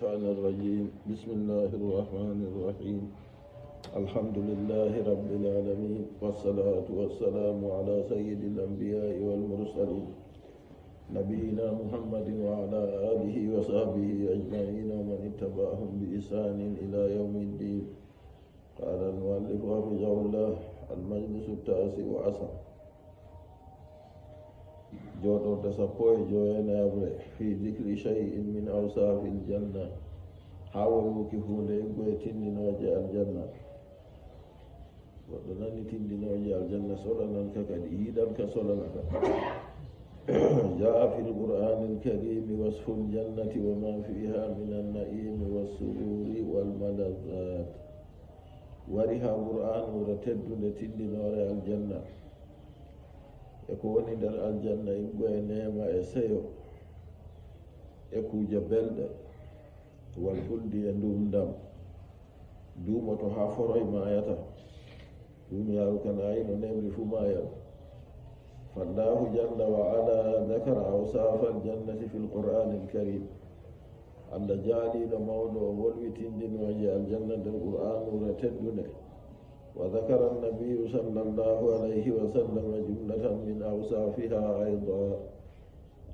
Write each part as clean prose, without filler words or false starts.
الشيطان الرجيم. بسم الله الرحمن الرحيم. الحمد لله رب العالمين، والصلاة والسلام على سيد الأنبياء والمرسلين، نبينا محمد وعلى آله وصحبه أجمعين ومن اتبعهم بإحسان إلى يوم الدين. قال المؤلف حفظه الله: المجلس التاسع عشر، joɗorde 19ɓre، في ذكر شيء من أوصاف الجنة، ha wolwuki hunde iggo e tindinoje aljanna. Goɗɗo nani tindinoje aljanna solanan ka, kadi yiɗan ka solanaka. جاء في القرآن الكريم وصف الجنة وما فيها من النعيم والسرور والملذات. Wari ha Qur'an wuro teddude tindinore aljanna e ko woni nder aljanna iggo e nema e seyo e kuuje belɗe, والخلد e ndumdam duumoto ha foroy mayata. Duniyaru kan ayi no nemri fu mayat. فالله جل وعلا ذكر أوصاف الجنة في القرآن الكريم. Allah jaaliɗo mawɗo o wolwi tindinoje aljanna nder Qur'an wuro teddune. وذكر النبي صلى الله عليه وسلم جملة من أوصافها أيضا.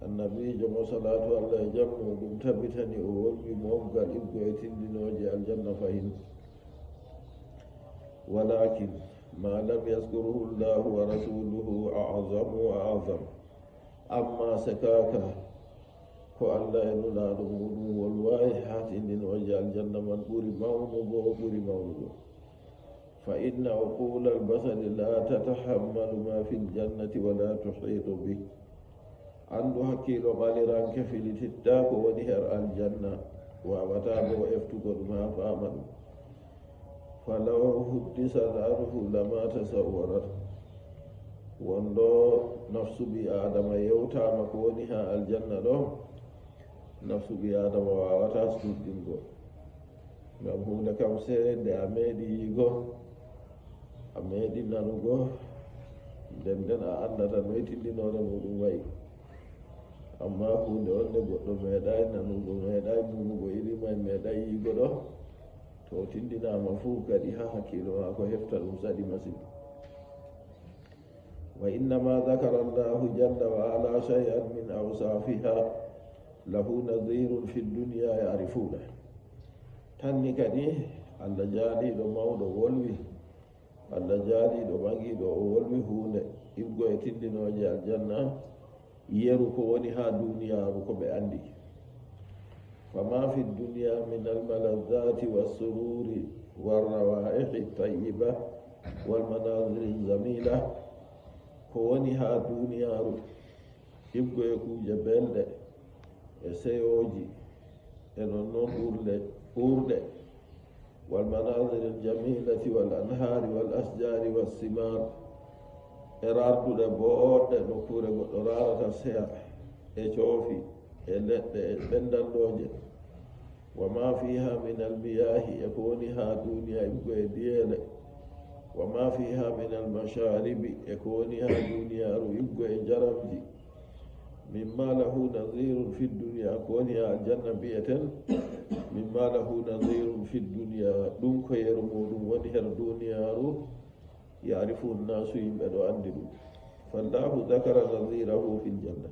Annabijo mo salatu Allah e jammu ɗum tabitani o wolwi mowgal iggo e tindinoje aljanna fahin. ولكن ما لم يذكره الله ورسوله أعظم وأعظم. Amma sekaka ko Allah e nulaɗo muɗum wolwayi ha tindinoje aljanna man ɓuri mawnugo, o ɓuri mawnugo. فإن عقول البشر لا تتحمل ما في الجنة ولا تحيط به. Andu hakkilo ɓaliranke filititta ko woni her aljanna, wawata bo eftugo ɗum ha fama ɗum. فلو حدثت عنه لما تصورت. Wondo nafsu ɓi adama yewtama ko woni ha aljanna ɗo, nafsu ɓi adama wawata suɗɗingo, ngam hunde kam se nde a meeɗi yigo, a meeɗi nanugo, nden nden a andata noye tindinore muɗum wayi. Amma hunde on nde goɗɗo meeɗay nanugo, meeɗay mumugo iri may, meeɗay yigo ɗo, to tindinama fuu kadi ha hakkilo ma ko hefta ɗum saɗi masin. وإنما ذكر الله جل وعلا شيئا من أوصافها له نظير في الدنيا يعرفونه. Tanni kadi Allah jaaliɗo mawɗo wolwi, Allah jaaliɗo ɓagiɗo o wolwi hunde iggo e tindinoje aljanna yeru ko woni ha duniyaru ko ɓe andi. فما في الدنيا من الملذات والسرور والروائح الطيبة والمناظر الجميلة، ko woni ha duniyaru iggo e kuuje belɗe e seyoji e nonnoon ɓurde ɓurɗe، والمناظر الجميلة والأنهار والأشجار والثمار، e rarduɗe boɗɗe nokkure goɗɗo rarata seya, e coofi e leɗɗe e ɓendalloje، وما فيها من المياه، e ko woni ha duniya iggo e diyele، وما فيها من المشارب، e ko woni ha duniyaru iggo e jaramji، مما له نظير في الدنيا. Ko woni ha aljanna mbiyeten مما له نظير في الدنيا, ɗum ko yeru muɗum woni her duniyaru، يعرفه الناس, yimɓe ɗo andi ɗum. فالله ذكر نظيره في الجنة.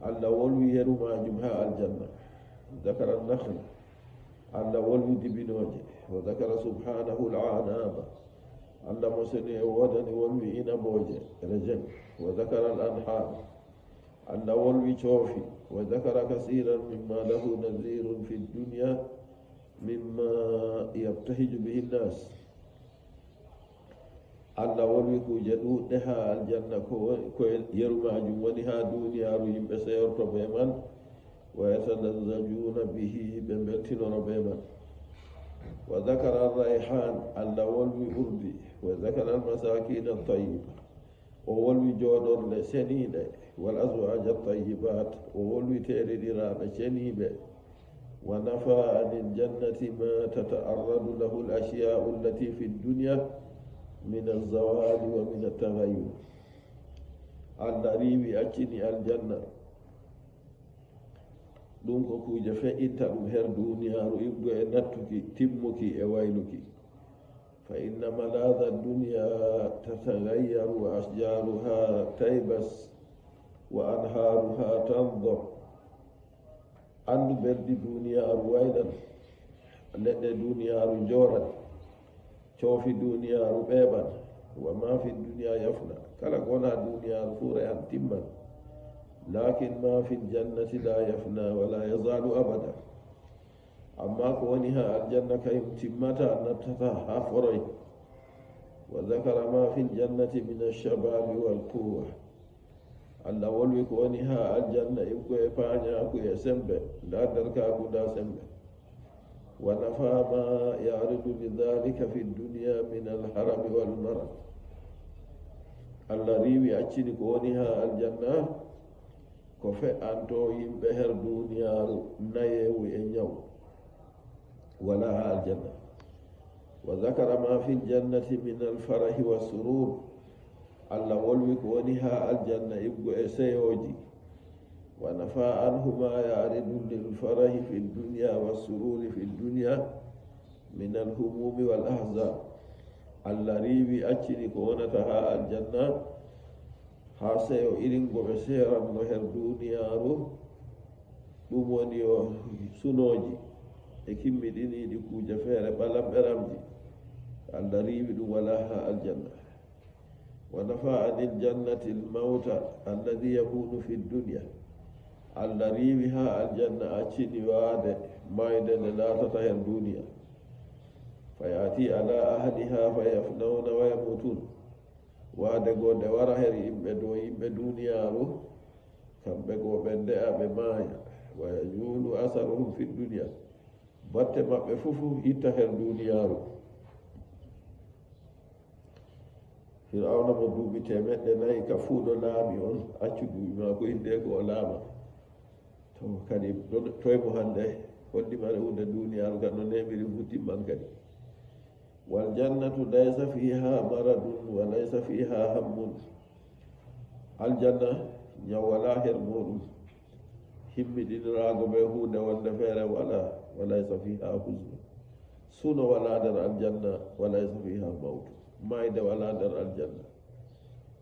Allah wolwi yeru majum ha aljanna. ذكر النخل, Allah wolwi dibinoje. وذكر سبحانه الأعناب, Allah mo seni e wodani wolwi inaboje raisin. وذكر الأنهار, Allah wolwi coofi. وذكر كثيرا مما له نظير في الدنيا مما يبتهج به الناس. Allah wolwi kuje ɗuɗɗe ha aljanna ko yeru majum woni ha duniyaru, yimɓe seyorto be man، ويتلذذون به, ɓe beltinoro be man. وذكر الريحان, Allah wolwi urdi. وذكر المساكن الطيبة, o wolwi joɗorle seniɗe. والأزواج الطيبات, o wolwi tereɗiraɓe ceniɓe. ونفى عن الجنة ما تتعرض له الأشياء التي في الدنيا من الزوال ومن التغير. Allah riwi accini aljanna. Ɗum ko kuuje feƴƴinta ɗum her duniyaaru ibgo e nattuki timmuki e wayluki. Fa inna malada dunia tatagayyaru wa asjaruha taybas wa anharuha tandor. Andu belɗi duniyaaru waylan, leɗɗe duniyaaru njooran, coofi duniyaaru ɓeeɓan, wa ma fi dunia yafna, kala ko wona duniyaaru fuu re'an timman. Lakin ma fi ljannati la yafna wala yazalu abada. Amma ko woni ha aljanna kayum timmata nattata ha foroy. Wa dakara ma fi ljannati min alshababi walquwa. Allah wolwi ko woni ha aljanna ibgo e pañaku e sembe, nda darkaku nda sembe. Wa nafa ma yaridu lidalika fi dunia min alharami walmarad. Allah riwi accini ko woni ha aljanna ko fe'anto yimɓe her duniyaaru nayewu e ñaw, wala ha aljanna. Wa dakara ma fi ljannati min alfarahi wassurur. Allah wolwi ko woni ha aljanna ibgo e seyoji. Wa nafa anhu ma yaridu lilfarahi fi dunia wassururi fi dunia min alhumumi wal ahzan. Allah riwi accini ko wonata ha aljanna ha seyo iringo ɓe seeranno her duniyaaru, ɗum woni yo sunoji e kimmiɗiniɗi kuuje feere ɓalam ɓeramji. Allah riwi ɗum wala ha aljanna. Wa nafa anil jannati lmauta alladi yakunu fi dunia. Allah riwi ha aljanna accini waade mayde nde laatata her duniya. Fa yati ala ahliha fa yafnawna wa yamutun. Waade goo nde wara her yimɓe dow yimɓe duniyaaru, kamɓe goo ɓe nde'a ɓe maaya. Wa yajulu asaruhum fi dunia. Batte maɓɓe fufu itta her duniyaaru. Fir'auna mo duuɓi 400 ka fuu ɗo laami on, accu duuɓi maako hidde ko o laama. To kadi toye mo hannde hollimare hunde duniyaaru kadi no nemiri fu timman kadi. Wal jannatu laysa fiha maradun wa laysa fiha hammun. Aljanna ñaw wala her muɗum, himmiɗiniraago be hunde wonde feere wala, wa laysa fiha husnu. Suno wala nder aljanna, wa laysa fiha mawtu, mayde wala nder aljanna.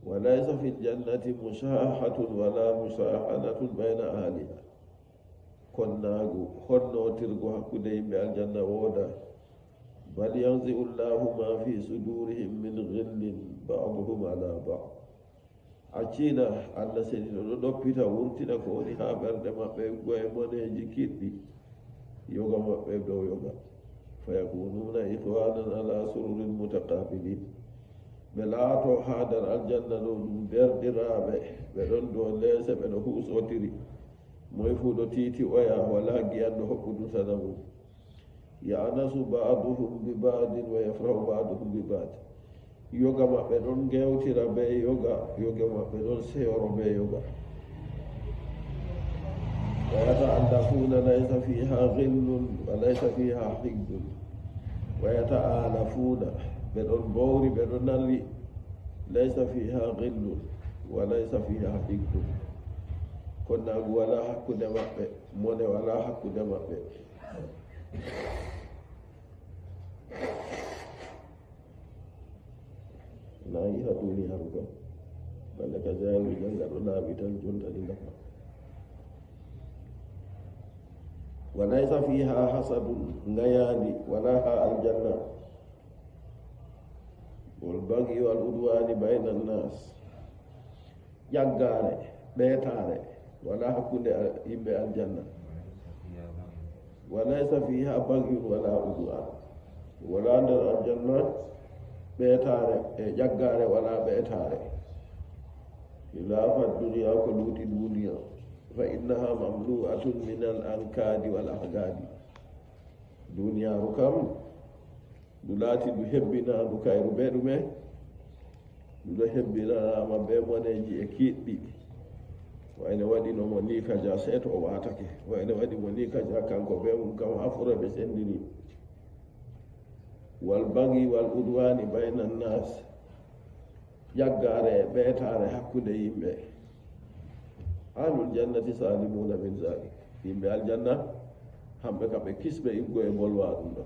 Wa laysa fi ljannati musahatun wala musahanatun bayna ahliha. Konnaagu honnotirgo hakkunde yimɓe aljanna wooda. Bal yanzi'u llahu ma fi sudurihim min ghillin ba'duhum ala ba'd. Accina Allah seniɗo ɗo ɗoppita wurtina ko woni ha ɓerɗe maɓɓe goye moneji kiɗɗi, yoga maɓɓe dow yoga. Fa yakununa ihwanan ala sururin mutaqabilin. Ɓe laato ha nder aljanna ɗo ɗum derɗiraɓe, ɓe ɗon dow leese, ɓe ɗo huusotiri, moye fuu ɗo tiiti oya, wala giyanɗo hokkudutana mum. Yanasu ba'duhum bi ba'din wa yafrahu ba'duhum bi ba'd. Yoga maɓɓe ɗon gewtira be yoga, yoga maɓɓe ɗon seyoro be yoga. Wa yata'allafuna laysa fiha ghillun wa laysa fiha higdun. Wa yata'alafuna, ɓe ɗon bowri, ɓe ɗon narri, laysa fiha ghillun wa laysa fiha higdun. Konnaagu wala hakkunde maɓɓe, mone wala hakkunde maɓɓe. Na yiha duniyaaru kam balle ka jaangi jannga ɗo laaɓi tan jonta ɗi nafa. Wa laysa fiha hasadun, ngayaandi wala ha aljanna. Wal bagyi wal udwani bayna annas, ƴaggaare ɓeetaare wala hakkunde yimɓe aljanna. Wa laysa fiha bagyun wala udwan, wala nder aljanna ɓeetaare e ƴaggaare wala ɓeetaare. Khilafa dunia ko luuti duniya, fa innaha mamlu'atun min al ankadi wal ahgadi. Duniyaaru kam ndu laati ndu hebbinaandu kayru be ɗume, ndu ɗo hebbinanaama be moneeji e kiiɗɗi. Wayne waɗi no mo ni kaja sey to o waatake, wayne waɗi mo ni kaja kanko be mum kam haa fura ɓe senndini. Wal bagi wal udwani bayna annas, ƴaggaare e ɓeetaare hakkunde yimɓe. Ahlul jannati salimuna min zalik. Yimɓe aljanna hamɓe kam ɓe kisɓe iggo e bolwa ɗum ɗo.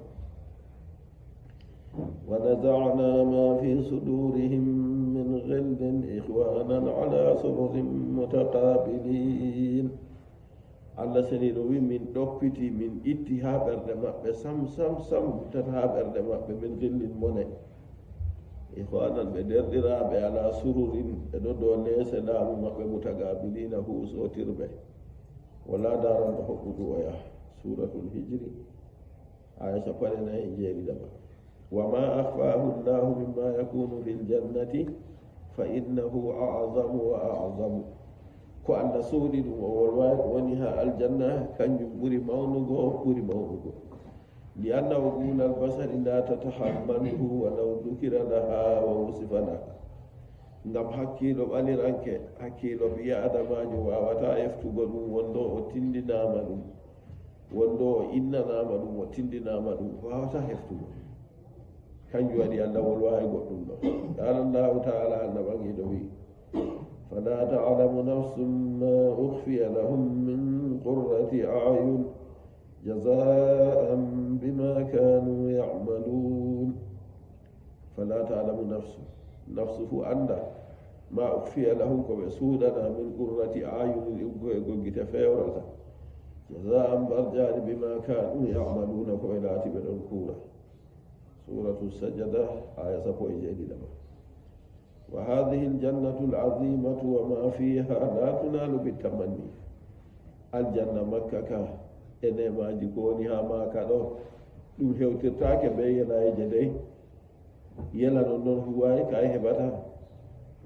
Wa nazana ma fi sudurihim min ghillin ihwanan ala sururin mutaqabilin. Allah seniɗo wi min ɗoppiti, min itti ha ɓerɗe maɓɓe sam sam sam, tata ha ɓerɗe maɓɓe min ghillin mone. Ihwanan ɓe derɗiraɓe, ala sururin ɓe ɗo dow leese laamu maɓɓe, mutaqabilina huusotirɓe. Wala daranɗo hoɓɓudu oya. Suratul Hijri aya 47. Wa ma akhfahu llahu mimma yakunu fi ljannati fa innahu azamu wa azamu. Ko Allah suuɗi ɗum o wolwawi ko woni ha aljanna, kanjum ɓuri mawnugo, ɓuri mawnugo. Li anna uqula albasari la tatahammaluhu walaw dukira laha wa wusifa laha. Ngam hakkilo ɓaliranke, hakkilo ɓiya adamajo wawata eftugo ɗum, wondo o tindinama ɗum, wondo o innanama ɗum, o tindinama ɗum, wawata heftugo. Kanjum waɗi Allah wolwawi goɗɗum ɗo. Qala llahu taala, Allah ɓagiɗo wi: fala talamu nafsum ma ukhfiya lahum min qurrati ayun jazaan bima kanu yamalun. Fala talamu nafsu, nafsu fu anda ma ukhfiya lahum, ko ɓe suuɗana, min qurrati ayunin, iggo e goggite fewrata, jazaan barjani, bima kanu yamaluna, ko ɓe laati ɓe ɗon kuura. Suratu Sajada aya 17. Wa hadihi ljannatu lazimatu wa ma fiha la tunalu bitamanni. Aljanna makka ka e nemaji ko woni ha maka ɗo, ɗum hewtirtake be yelayeje dey yela non noon huwayi ka heɓata.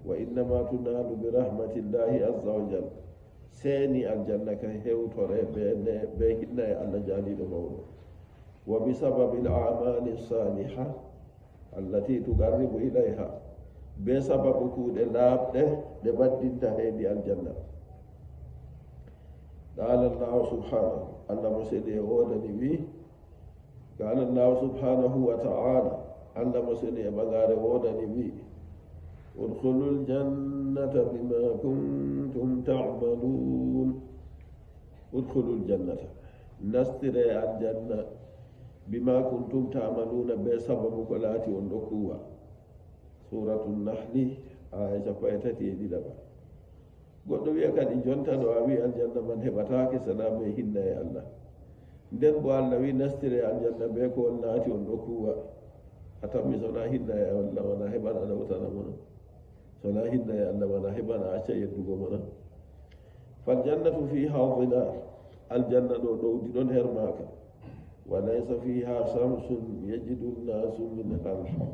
Wa innama tunalu bi rahmatillahi azza wa jal. Seeni aljanna ka hewtore be hinna e Allah jaliɗo mawɗo, wa bi sababi l amali saliha allati tugarribu ilayha, be sababu kuuɗe laaɓɗe ɗe baddinta heedi aljanna. Qala llahu subhanahu, Allah mo seni e wodani wi, qala llahu subhanahu wa taala, Allah mo seni e ɓagare wodani wi: udkhulu ljannata bima kuntum tamalun. Udkhulu ljannata, nastire aljanna, bima kuntum tamaluna, be sababu ko laati on ɗo kuwa. Suratu Nahli aya 31. Goɗɗo wiya kadi jonta ɗo a wi aljanna man heɓatake sana be hinna e Allah, nden bo Allah wi nastire aljanna be ko on laati on ɗo kuwa. A tammi sona hinna e Allah wona heɓan aɗa wutana mona, sona hinna e Allah wona heɓan a acca yeddugo mona. Faljannatu fiha dilal, aljanna ɗo ɗowdi ɗon her maka. Wa laysa fiha samsun yajidu nnasu min alhar.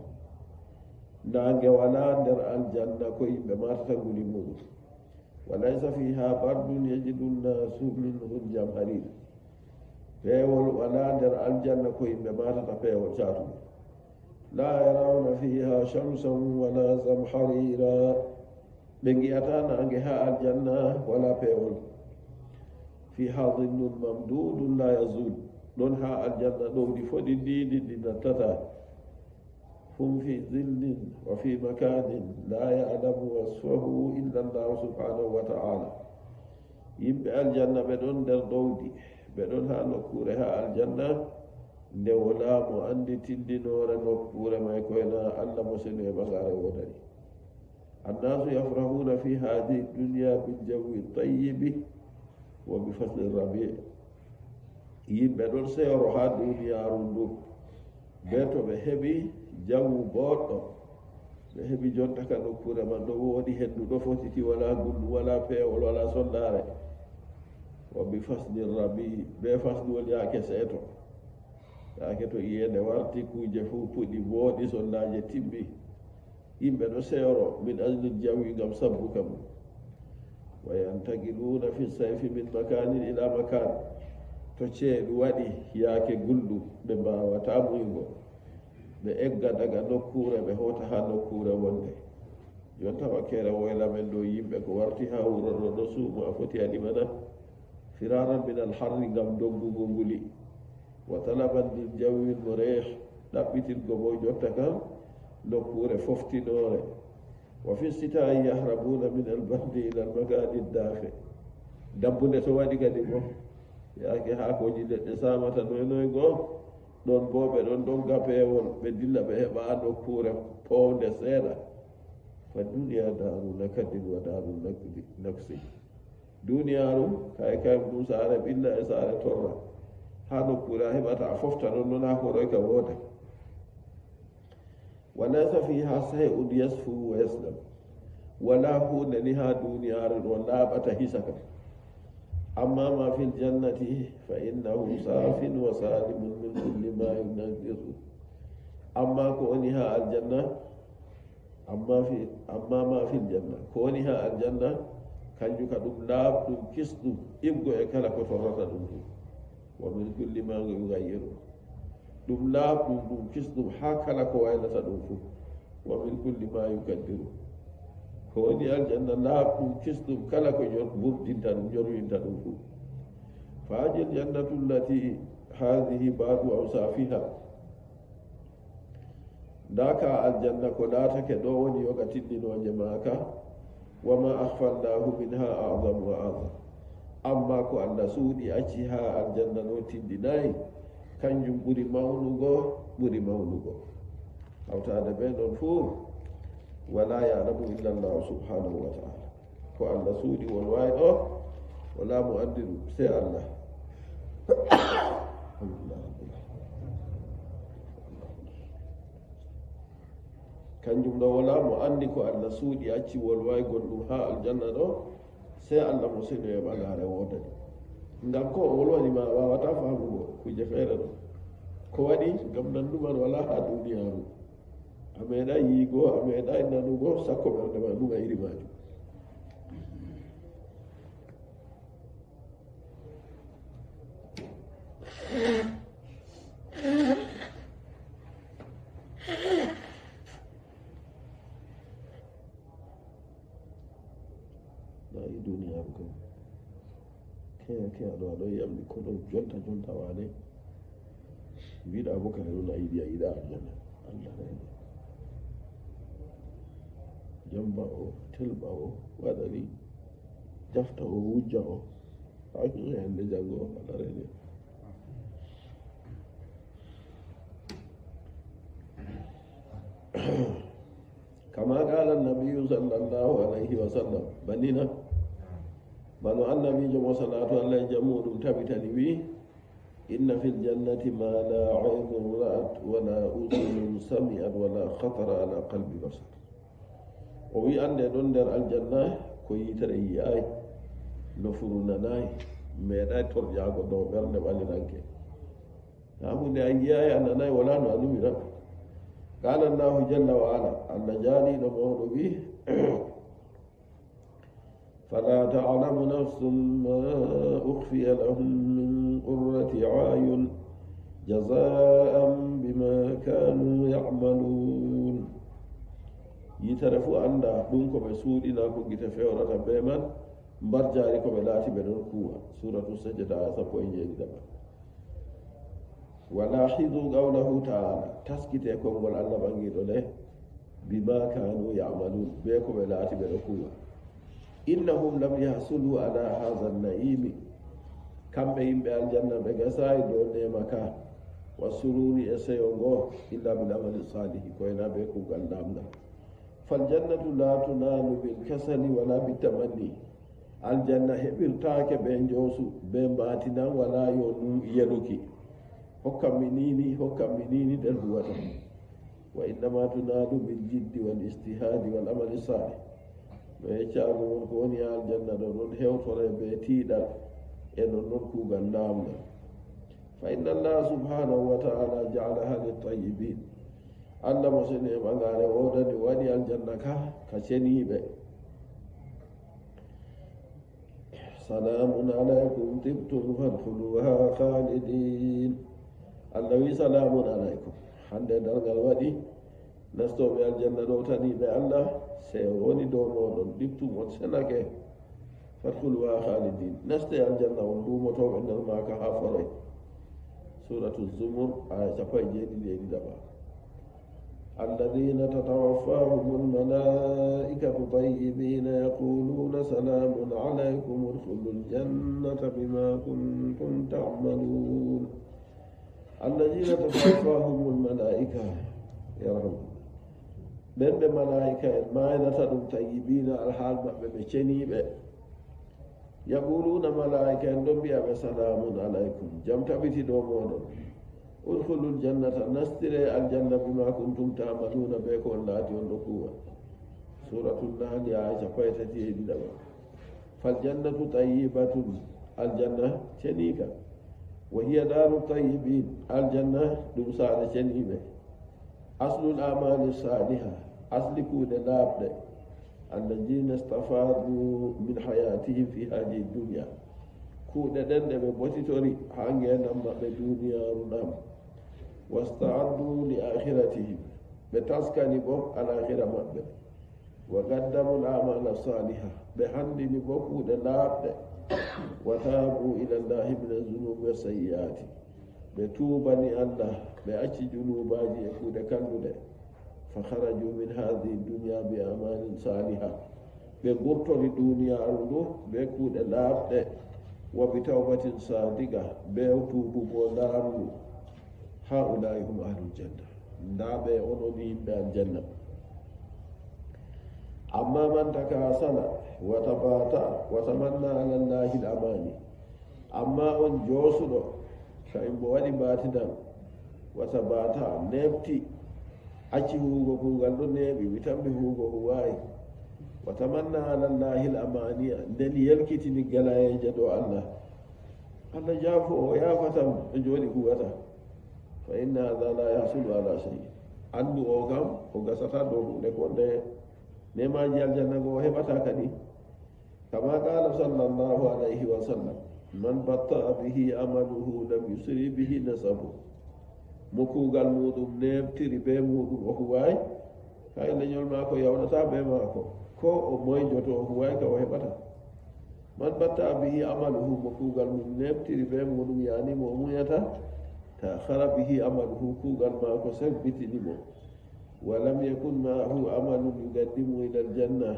Nange wala nder aljanna ko yimɓe matata nguli muɗum. Wa laysa fiha bardun yajidu nnasu minhu jamharir. Peewol wala nder aljanna ko yimɓe matata peewol catuɗo. La yarawna fiha shamsan wala zamharira. Ɓe giyata nange ha aljanna wala peewol. Fiha dhillun mamdudun la yazul. Ɗon ha aljanna ɗowdi foɗi ndidi ɗi nattata. Hum fi dhillin wa fi makanin la yalamu wasfahu illa llahu subhanahu wa taala. Yimɓe aljanna ɓe ɗon nder ɗowdi, ɓe ɗon ha nokkure ha aljanna nde wala mo andi tindinore nokkure may koyna Allah mo seni e ɓagare wodani. Annasu yafrahuna fi hadihi dunia biljawi tayibi wa bi fasli rabi. Yimɓe ɗon seyoro ha duniyaru ndu be to ɓe heɓi jawu boɗɗo, ɓe heɓi jonta ka nokkure man ɗo woɗi, hendu ɗo fotiti, wala gullu, wala peewol, wala sollare. Wa bi fasli rabi, be fasluwol yaake seeto, yaake to iyende warti, kuuje fuu puɗi booɗi, sollaje timmi, yimɓe ɗo seyoro min ajlil jawi, ngam sabbu kam. Wa yantagiluna fi sayfi min makanin ila makan. To ceeɗu waɗi yaake gulɗum, ɓe mbawata muygo, ɓe egga daga nokkure ɓe hota ha nokkure wonde. Jonta wakkere woyla men ɗo, yimɓe ko warti ha wuro ɗo ɗo suumo a foti aɗimana firaran min alharri, ngam doggugo nguli, wa talaban lil jawil mo reeh, ɗaɓɓitirgo bo jotta kam nokkure foftinore. Wa fi sitai yahrabuna min albardi ila almakani dafe. Dabbude to waɗi kadi bo Yaake haakoji leɗɗe samata noynoy goo ɗon bo ɓe ɗon dogga pewol, ɓe dilla ɓe heɓa nokkure pownde seeɗa. Fa duniya daru nakadin wa daru naksi. Duniyaru kay kay ɗum saare ɓilla e saare torra, ha nokkure a heɓata a fofta ɗon noon ha horoy ka wooda. Walaysa fiha shay'un yasfu wa yaslam, wala hunde ni ha duniyaru ɗo laaɓata hisa kam. Amma ma fi ljannati fa innahu safin wa salimun min kulli ma yunaggisu. Amma ko woni ha aljanna, amma ma fi ljanna ko woni ha aljanna kanjum ka ɗum laaɓɗum kisɗum ibgo e kala ko torrata ɗum fu. Wa min kulli ma yugayyiru, ɗum laaɓɗum ɗum kisɗum ha kala ko waylata ɗum fu. Wa min kulli ma yukaddiru, ko woni aljanna laaɓɗum kisɗum kala ko burdinta ɗum jorwinta ɗum fu. Faajil jannatu llati hadihi badu awsafiha, nda ka aljanna ko laatake ɗo woni yoga tinndinoje maaka. Wama ahfa llahu minha a'zamu wa a'zam, amma ko Allah suuɗi acci ha aljanna ɗo tindinayi kanjum ɓuri mawnugo, ɓuri mawnugo. Hawtade ɓe ɗon fuu wala yalamu illa llahu subhanahu wa taala, ko Allah suuɗi won wawi ɗo wala mo andi ɗum sey Allah. Alhamdulillah. Kanjum ɗo wala mo andi ko Allah suuɗi acci wolwawi gonɗum ha aljanna ɗo sey Allah mo seno e ɓagare wodani. Ngam ko o wolwanima a wawata famugo kuje feere ɗo ko waɗi, ngam nanduman wala ha duniyaru, a meeɗa yiigo, a meeɗa nanugo, sakko ɓernde ma ɗum a iri majum. Ayi duniyaru kam keya keya ɗo aɗo yiyammi ko ɗo jonta jonta wane mbiɗa bo kay ɗon a yiɗi a yiɗa aljanna. Allah rene jamba o telɓa o waɗani jafta o wujja o ha hande janngo Allah rene. Kama qala annabiyu sallallahu alayhi wa sallam, bannina bano annabijo mo salatu allah e jam muɗum tabitani wi inna fi ljannati ma la aynun ra'at wala udunun sami'at wala khatara ala qalbi basar. O wi ande ɗon nder aljanna ko yitere yi'ayi, nofuru nanayi, meeɗayi torƴago dow ɓernde ɓaliranke. Ha hunde a yi'ayi a nanayi wala no a numira. Qala llahu jalla wa ala, Allah jaaliɗo mawɗo wi fala ta'lamu nafsum ma ukhfiya lahum min qurrati a'yun jaza'an bima kanu ya'malun. Yitere fu anda ɗum ko ɓe suuɗina ko gite fewrata be man, mbarjaari ko ɓe laati ɓe ɗon kuwa. Suratu sajda aya 17. Wa lahidu qawlahu ta'ala, taskite konngol Allah ɓangiɗo le bima kanu ya'malun, be ko ɓe laati ɓe ɗo kuwa. Innahum lam yahsulu ala hadha an-na'imi, kamɓe yimɓe aljanna ɓe gasayi dow nema ka wa sururi e seyo ngo illa bil amali salihi, koyna be kuugal lamgal. Faljannatu la tunalu bil kasali wala bitamanni, aljanna heɓirtaake ɓe joosu ɓe mbatinan wala yo num yeluki, hokkammi nini hokkammi nini nder huwata. Wa innama tunalu bil jiddi wal istihadi wal amali salih, no yeccaago won ko woni aljanna ɗo ɗon hewtore ɓe tiiɗal e non noon kuugal laamgal. Fa inna allaha subhanahu wa taala jaalaha littayibin, Allah mo seni e ɓagaare woodani waɗi aljanna ka ka ceniiɓe. Salamun alaykum tibtum fadkhuluha khalidin, Allah wi salamun alaykum, hannde dargal waɗi nastoɓe aljanna ɗo taniiɓe Allah se woni dow moɗon ɗibtum on senake, fadkhuluha khalidin, naste aljanna on duumotoɓe nder maaka ha foroy. Suratu zumur aya 71. الذين تتوفاهم الملائكة طيبين يقولون سلام عليكم ادخلوا الجنة بما كنتم تعملون. الذين تتوفاهم الملائكة يرحم من الملائكة ما ينتدم طيبين الحال بشنيب يقولون ملائكة دم سلام عليكم جم تبتي دومون ادخلوا الجنة نستر الجنة بما كنتم تعملون بكم لا تنكوا. سورة النحل آية 32. فالجنة طيبة الجنة شنيكة وهي دار الطيبين الجنة دمسان شنيبة. أصل الأعمال الصالحة أصل كود لابد الذين استفادوا من حياتهم في هذه الدنيا كود دند بوتيتوري هانغي نما بدنيا رنام واستعدوا لآخرتهم بتسكني بو الآخرة مبه وقدموا الأعمال الصالحة بحمد بوكود لابد وتابوا إلى الله من الذنوب والسيئات بتوبني الله بأتي جنوباجي يكون كندده فخرجوا من هذه الدنيا بأعمال صالحة بغرطة الدنيا أرضه بكود لابد وبتوبة صادقة بتوبوا لارو. هؤلاء هم أهل الجنة نابع أنهم بالجنة. أما من تكاسل وتباطأ وتمنى على الله الأماني أما أن جوسد فإن بوالي باتنا وتباطأ نبتي أتي هو كوغالو نبي وتنبي هو هواي وتمنى على الله الأماني دل يلكتني قلايا جدو الله الله جافو يا فتم جولي قوته فإن هذا لا يحصل على شيء أنو أوغام أوغسطا دو لكون ده نما جال جنة وهبتا كدي كما قال صلى الله عليه وسلم من بطأ به عمله لم يسري به نسبه مكوغال مودum nebtiri be muɗum o huwaay kay leñol maako yawnata be maako ko o moyjoto o huwaay ka o heɓata man batta bihi amaluhu mo kuugal mum nebtiri be muɗum yani mo muyata تأخر به عمله كوغال ماكو سبتني ولم يكن معه عمل يقدم إلى الجنة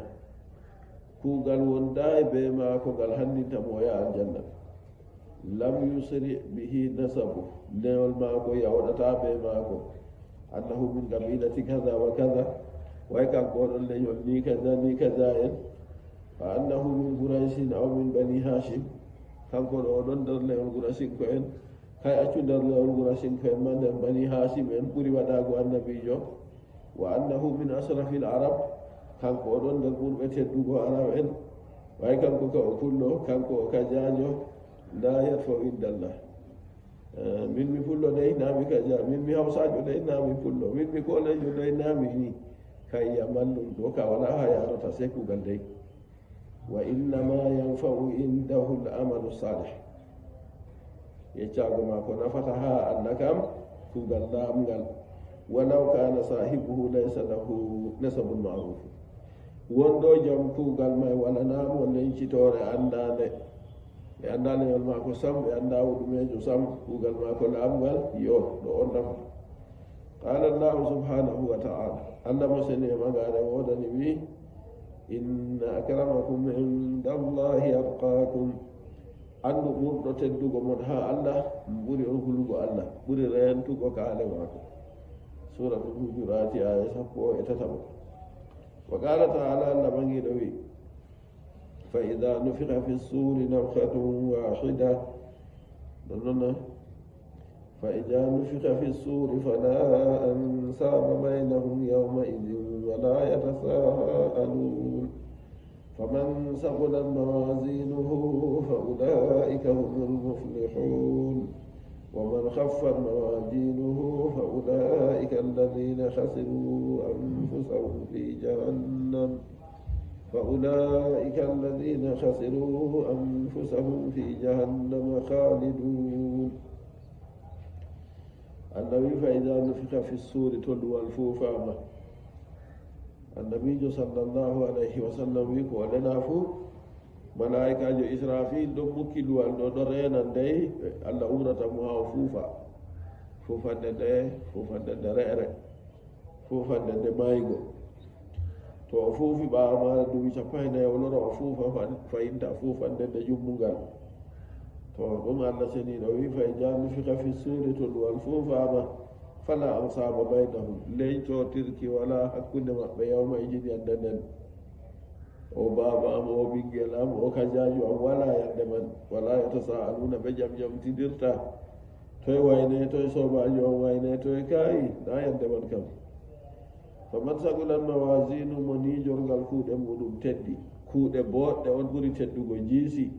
كوغال ونداي بماكو قال هني تمويا الجنة لم يسرع به نسبه نيول ماكو يعودتا بماكو أنه من قبيلة كذا وكذا ويكان قول لي كذا ني كذا فأنه من قريش أو من بني هاشم كان قول أولون در لي قريش كوين kay accu nder lewol gurashinko en ma nder bani hashim en ɓuri waɗago annabijo wa annahu min asrafi l arab kanko oɗon nder ɓurɓe teddugo arab en way kanko ka o pullo kanko o kajajo la yatfau indallah min mi pullo dey nami kaja min mi hawsajo dey nami pullo min mi kolejo dey nami ni kay yaman ɗum ɗo ka wala ha yarata sey kugal dey wa innama yanfau indahu l amalu salih yeccago ma ko nafata ha Allah kam kuugal laamngal walaw kana sahibuhu laysa lahu nasabun ma'ruf wonɗo jom kuugal may walanamo lencitore andande ɓe anda leñol maako sam ɓe anda wuɗumejo sam kuugal maako laamngal yo ɗo on nafa. Qala allahu subhanahu wa ta'ala Allah mo seni e magare wodani wi inna akramakum inda allahi atqakum andu ɓurɗo teddugo mon ha Allah ɓuri on hulugo Allah ɓuri rentugo kaale maako. Suratul Hujurati aya 13. Wa qala ta'ala Allah ɓangiɗo wi fa ida nufiha fi ssuri nafhatun wahida nonnoon fa ida nufiha fi ssuri fala ansaba baynahum yawma idin wala yatasaalun فمن ثقلت موازينه فأولئك هم المفلحون ومن خفت موازينه فأولئك الذين خسروا أنفسهم في جهنم فأولئك الذين خسروا أنفسهم في جهنم خالدون. النبي فإذا نفخ في الصور تلو الفوفامة النبي صلى الله عليه وسلم ويكو لنا فو ملائكة جو إسرافيل دو مكي دوال دو درينا دي الله أمرة مها فوفا فوفا دي فوفا دي رئرئ Fufande nde mayigo to o fuufi ɓaawo maare duuɓi 40 o lora o fuufa fayinta fufande nde jummungal. To ɗum Allah seniɗo wi fa ida nufika fi suri, to luwal fuufama, fala ansaba baynahum, leytotirki wala hakkunde maɓɓe yawma ijin yande nden. O baba am, o ɓinguel am, o kajaju am, wala yande man wala yatasaaluna, ɓe jam jamtidirta toye wayne, toye sobajo am wayne, toye kayi na yande man kam. Faman sagulan mawasinu, mo nijorgal kuuɗe muɗum teddi, kuuɗe boɗɗe on ɓuuri teddugo jiisi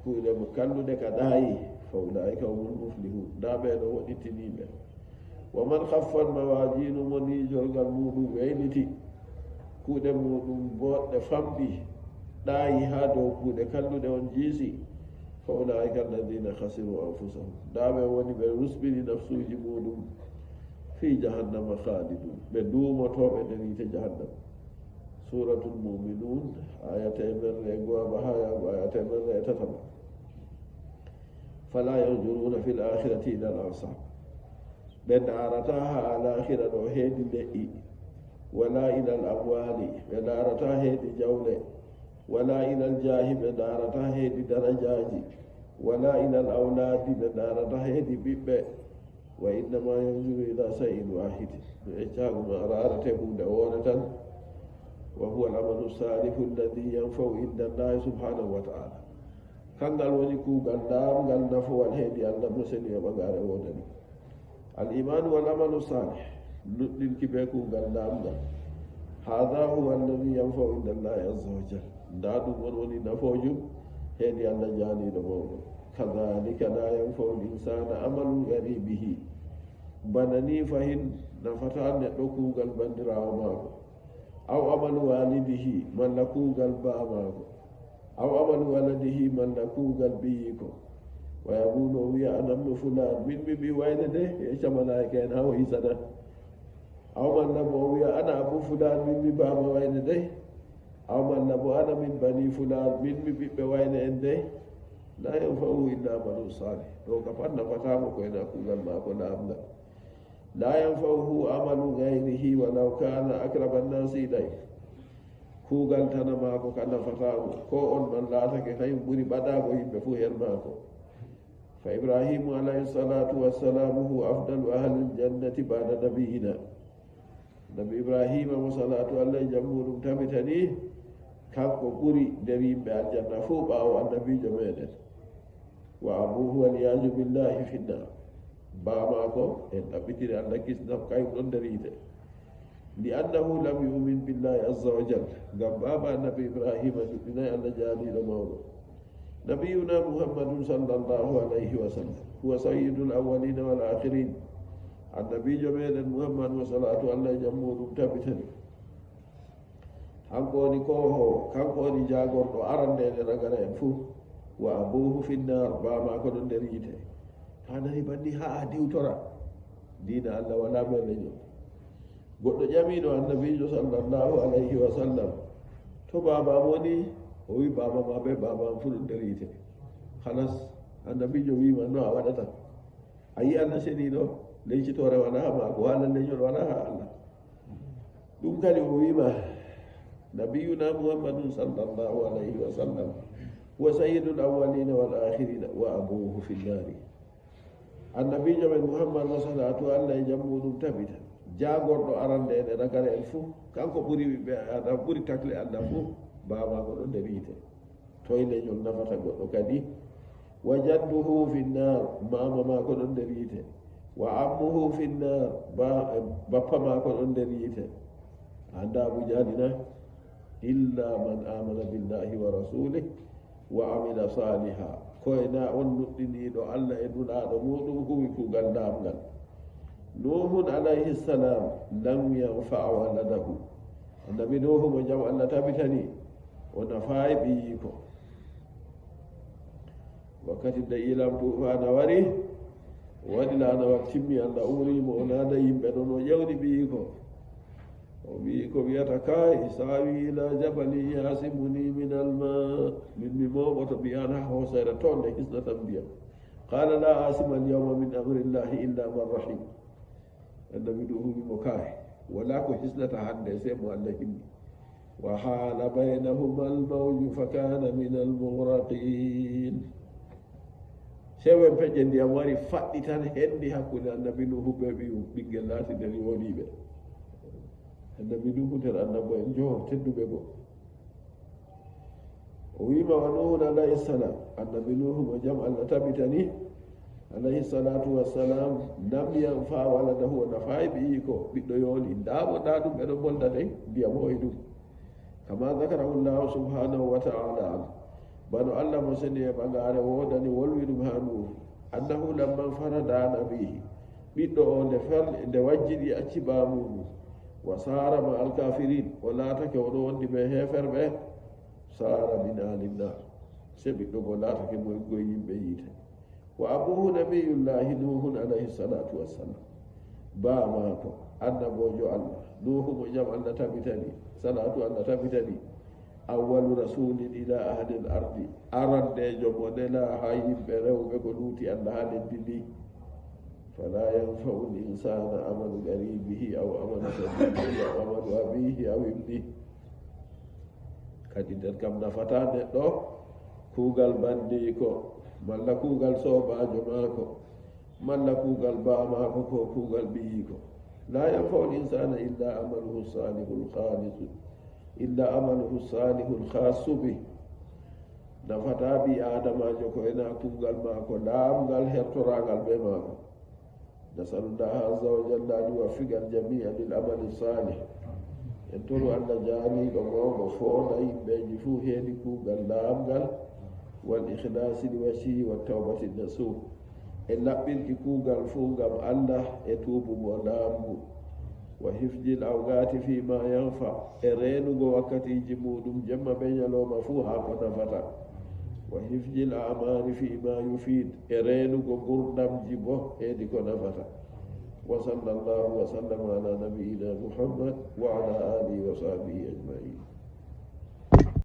kuuɗe mo kalluɗe ka ɗaayi, fa ulaika humul muflihun, nda ɓeɗo woɗittiniɓe. Wa man haffat mawasinu, mo nijorgal muɗum weyniti, kuuɗe muɗum boɗɗe famɗi ɗaayi ha dow kuuɗe kalluɗe on jiisi, fa ulaika alladina hasiru anfusahum, nda ɓe woni ɓe rusɓini nafsuji muɗum, fi jahannama khalidun, ɓe duumotoɓe nder yite jahannama. Suratul muminun aya 101 ha yago aya 103. Fala yanzuruna fi l akhirati ila l ansab, ɓe darata ha alakhira ɗo heedi leƴƴi, wala ila l amwali, ɓe darata heedi jawle, wala ila l jahi, ɓe darata heedi darajaji, wala ila l awladi, ɓe darata heedi ɓiɓɓe. Wa innama yanzuru ila sayin wahidi, mi eccaguma ararate hunde wore tan, wa huwa al amalu salihu alladi yanfau inda Allahi subhanahu wa taala, kangal woni kuugal laamgal nafowal heedi Allah mo seni o ɓagare wodani. Al imanu wal amalu salih, nuɗɗinki be kuugal laamgal, hada huwa alladi yanfau inda Allahi azza wa jal, nda ɗum on woni nafojum heedi Allah janiɗo mawɗo. Kadalika la yanfau l insana amalu garibihi, bana ni fahin nafata neɗɗo kuugal bandirawo maako, aw amalu walidihi malla kuugal ba maako, aw amalu waladihi malla kuugal ɓiyiko. Wa yaqulu, o wiya anamnu fulan, min mi ɓi wayne de, yecca malaika en ha o hisana. Aw malla bo o wiya ana abu fulan, min mi baba wayne de, aw malla bo ana min bani fulan, min mi ɓiɓɓe wayne en de. La yanfa'uhu illa amalu salih, ɗo ka pat nafatamo koyena kuugal maako laamgal. La yanfa'uhu amalu gayrihi walaw kana akraba nnasi ilay, kuugal tana maako ka nafatamo ko on man laatake kañum ɓuri ɓaɗago yimɓe fuu hen maako. Fa Ibrahimu alayhi salatu wassalamu huwa afdalu ahli ljannati bada nabiyina, Nabi Ibrahima mo salatu Allah e jam muɗum tabitani, kanko ɓuri nder yimɓe aljanna fuu ɓaawo annabijo meɗen. Wa abuhu waliyaju billahi finnar, bamako en ɗaɓɓitiri Allah kisnam, kayum ɗon nder yite, li annahu lam yumin billahi azza wa jal, ngam baba annabi Ibrahima ɗuɗɗinayi Allah jaaliɗo mawɗo. Nabiyuna Muhammadun sallllahu alayhi wa sallam huwa sayidu l awalina wal akhirin, annabijo meɗen Muhammad wa salatu Allah e jam muɗum tabitani, hanko woni koho, kanko woni jagorɗo arande e ragara en fuu. Wa abuhu finnar, bamako ɗon nder yite. Ha nani banni ha a diwtora dina Allah wala meleño. Goɗɗo ƴamino annabijo sallllahu alayhi wa sallam to baba woni, o wi baba ma be baba am fuu ɗon nder yite. Halas, annabijo wima no a waɗata a yi Allah seniɗo leycitore wala ha maako, wala leñol wala ha Allah. Ɗum kadi o wima nabiyuna Muhammadun sallllahu alayhi wa sallam huwa sayidu l awalina wal akhirina wa abuhu fi nnari, annabijo men Muhammad wa salatu Allah e jam muɗum tabita, jagorɗo arande en e ragare en fuu, kanko ɓuri ɓiɓɓe Adam, ɓuri takle Allah fuu, bamako ɗo nder yite. Toye leñol nafata goɗɗo kadi? Wa jadduhu fi nnar, mama mako ɗon nder yite. Wa ammuhu fi nnar, bappa mako ɗon nder yite. Anda Abu Jalina illa man amana billahi wa rasulih wa amila saliha, koyena on nuɗɗiniɗo Allah e nulaɗo muɗum huwi kuugal namgal. Nuhun alayhi salam lam yanfa waladahu, annabi Nuhu mo jam Allah tabitani o nafayi ɓiyiko. Wakkati nde ilam tufana wari o waɗi laanawal timmi, Allah umrimo o naada yimɓe ɗon, o ƴewni ɓiyiko, o wi ko wiyata kay sawi ila jabali yasimuni min alma, min mi moɓoto mbiyan ha hoosere toon nde hisnatam ndiyam. Qala la asima alyawma min amrillahi illa man rahim. Annabi ɗum wimo kay Wala ko hisnata hande sey mo Allah himmi. Wa hala baynahuma almawju fa kana min almugraqin. Sewen peƴƴe ndiyam wari faɗɗi tan hendi hakkunde Annabi Nuhu be ɓiyum ɓinngel laati nder yooliɓe. Annabi Nuhu nder annabo en joo tedduɓe goo. O wima wa Nuhun alayhi salam, Annabi Nuhu mo jam Allah tabitani alayhi salatu wassalam, lam yanfa waladahu, o nafayi ɓiyi ko ɓiɗɗo yooli ndamo nda ɗum ɓeɗo bolda dey ndiyam hoyi ɗum, kama dakarahu llahu subhanahu wa taala an bano Allah mo seni e ɓagare wodani wolwi ɗum ha Nuhu annahu lamman farada an abihi, ɓiɗɗo o nde fel nde wajjiɗi acci bamuɗum wa sara ma alkafirin, o laatake oɗo wondi ɓe heferɓe, sara min alinnar, se ɓiɗɗo go laatake moy goye yimɓe yiite. Wa abuhu nabiyullahi Nuhun alayhi salatu wassalam, ba maako annabojo Allah Nuhu mo jam Allah tabitani salatu Allah tabitani, awwalu rasulin ila ahli l ardi, arandejo mo nela ha yimɓe rewɓe ko luuti Allah ha leddi ndi. Fala yanfau l insana amalu garibihi aw amalu sadiqihi aw amalu abihi aw ibnihi. Kadi nden kam nafata neɗɗo kuugal bandiko malla kuugal sobajo maako malla kuugal ba maako ko kuugal ɓiyiko. La yanfau l insana illa amaluhu salihu lkhalisu, illa amaluhu salihu lkhasu bi. Nafata ɓi adamajo ko ena kuugal maako laamgal hertoragal ɓe maako. Nasalullaha azza wa jalla an yuwaffiqa aljamia lil amali salih. En toru Allah jaaliɗo mawɗo fooɗa yimɓeji fuu heedi kuugal laamgal wal ikhlasi li wajhihi wa tawbati nasuh, e laɓɓinki kuugal fuu ngam Allah e tuubugo laamgu, wa hifdil awgati fi ma yanfa, e reenugo wakkatiji muɗum jemma be ñalowma fuu haa ko nafata, wa hifdil amari fi ma yufid, e reenugo gurdamji bo heedi ko nafata. Wa sallallahu wa sallama ala nabiyina Muhammad wa ala alihi wa sahbihi.